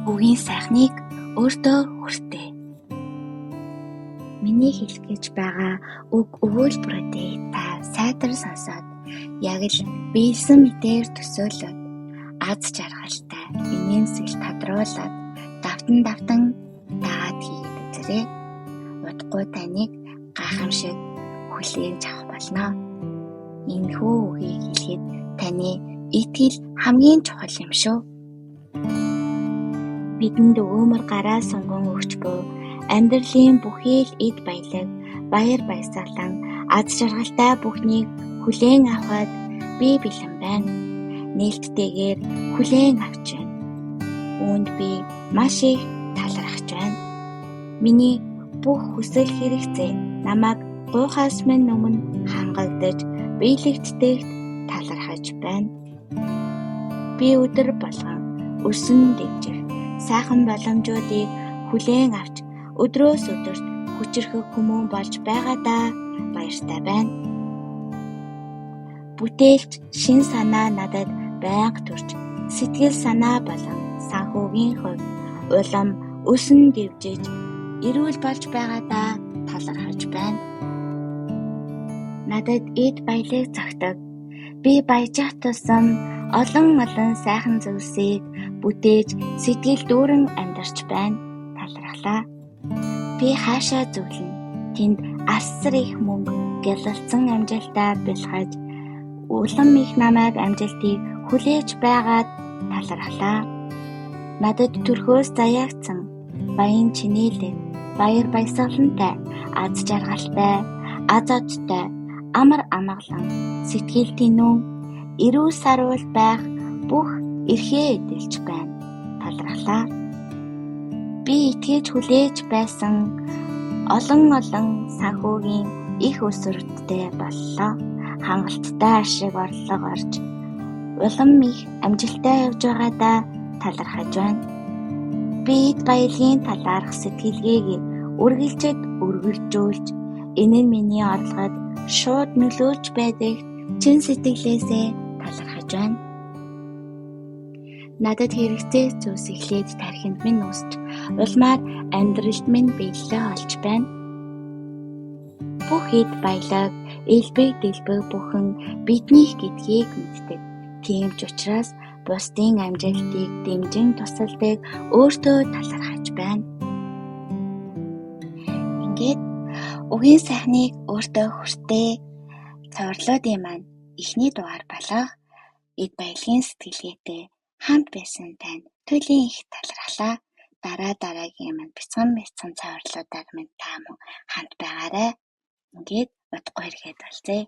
Үгийн сайхныг өөртөө хүртээ. Миний хэлэх гэж байгаа үг өгүүлбэрүүдийг та сайтар сонсоод яг л биелсэн мэтээр төсөөлөөд аз жаргалтай инээмсэглэл тодруулаад давтан давтан дагаад хийгээд үзээрэй. Удахгүй таныг гайхамшиг хүлээн авах болно. Энэхүү үгийг хэлэхэд таны итгэл хамгийн чухал юм шүү. Бидэнд өгөөмөр гараа сунган өгч буй амьдралын бүхий л эд баялаг, баяр баясгалан, аз жаргалтай бүхнийг хүлээн авахад би бэлэн байна. Нээлттэйгээр хүлээн авч байна. Үүнд би маш их талархаж байна. Миний бүх хүсэл хэрэгцээ намайг гуйхаас минь өмнө хангагдаж биелэгддэгт талархаж байна. Би өдөр болгон өсөн дэвжих сайхан боломжуудыг хүлээн авч өдрөөс өдөрт хүчирхэг хүмүүн болж байгаадаа баяртай байна. Бүтээлч шин санаа надад байнга төрж, сэтгэл санаа болон санхүүгийн хувьд улам өсөн дэвжиж, эрүүл болж байгаадаа талархаж байна. Надад эд баялаг зохидог. Би баяжих тусам олон олон сайхан зүйлсийг бүтээж, сэтгэл дүүрэн амьдарч байна. Талархлаа. Би хаашаа зөвлөнө. Тэнд асар их мөнгө, гялалзсан амжилтаа бэлхэж, улам их намайг амжилтыг хүлээж байгаад талархлаа. Надад төрхөөс заяагдсан баян чинээлэг, баяр баясгалантай, аз жаргалтай, аз одтой, амар амгалан, сэтгэл тэнүүн, эрүүл саруул байх бүх эрхээ эдэлж байна. Талархлаа. Би итгэж хүлээж байсан олон олон санхүүгийн их өсвөрттэй боллоо. Хангалттай ашиг орлого орж, улам их амжилттай явж байгаадаа талархаж байна. Би эд баялагын талаарх сэтгэлгээг үргэлжид үргэлжлүүлж, энэ нь миний орлогод шууд нөлөөлж байдагт чин сэтгэлээсээ талархаж байна. Надад хэрэгцээ зүйлс эхлээд тархинд минь үүсч, улмаар амьдралд минь биелэлээ олж байна. Бүх эд баялаг, элбэг дэлбэг бүхэн биднийх гэдгийг мэддэг. Тийм ч учраас бусдын амжилтыг дэмжин тусалдаг өөртөө талархаж байна. Ингээд үгийн сайхныг өөртөө хүртээ цувралуудын маань эхний дугаар болох эд баялагын сэтгэлгээтэй хамт байсан танд туйлын их талархлаа. Дараа дараагийн маань бяцхан бяцхан цувралуудаар минь та мөн хамт байгаарай. Ингээд удахгүй эргээд уулзъя.